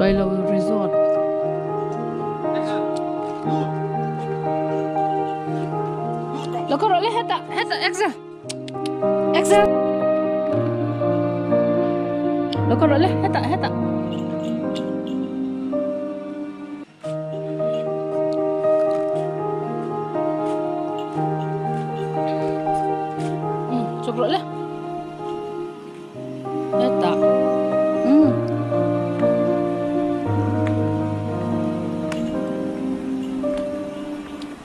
Chuailo resort. Lo kawr rawh le hetah hetah Axel Axel Lo kawr rawh le hetah hetah. Chuk rawh le. Hetah. Umm.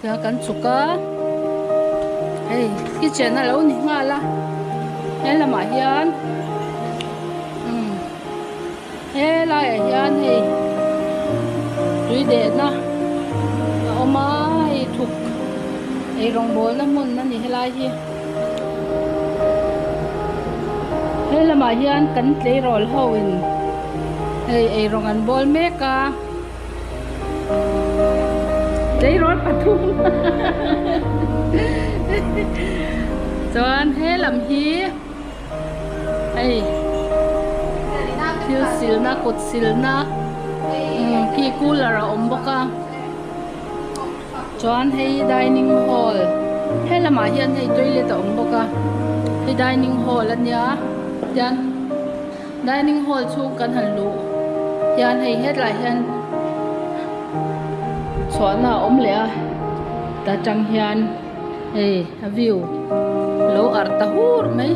Tia kan chuk a. Hei kitchen a lo ni nghal a. He lamah hian umm he laiah hian hei tui dehna a awm a hei thuk ei rawngbawlna hmun a ni helai hi. He lamah hian kan tleirawl ho in hei eirawng an bawl mek a tleirawl pathum chuan he lam hi hei thil silna kut silna khi cooler a awm bawk a. Chuan hei dining hall he lamah hian hei toilet a awm bawk a hei dining hall a nia tian dining hall chhung kan han luh hian hei hetlai hian chhuahna a awm leh a ta tang hian hei a view lo arh ta hur mai.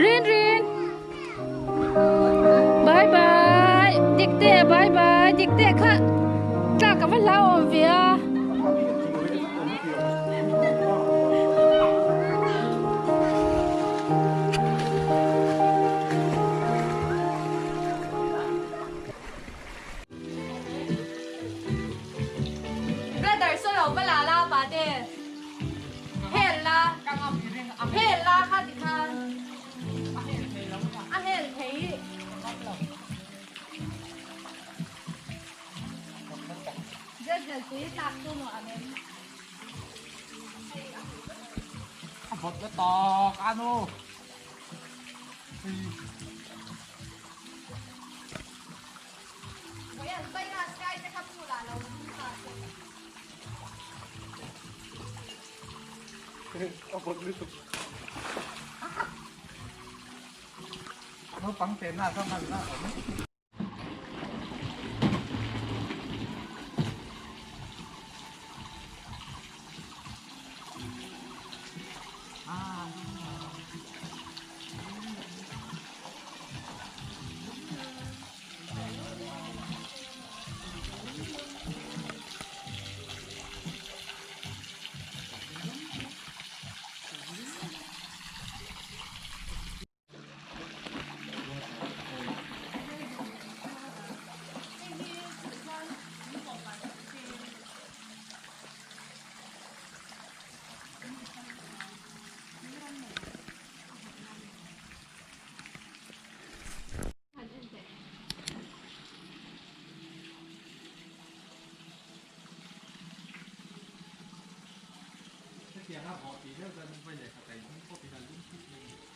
Rin Rin Bye bye Dikte bye bye Dikte kha tlak a va hlauhawm ve a. Brother saw lo va la la pate hel la hel la kha ti khan a hel thei. A vawt na tawk a nu. A vawt lutuk. Naupang chenna ah chuan hman a awm. Hetianga vawh tih deuh chuan vai lehkha kai hnung pawh hi a lum thut mai a ni.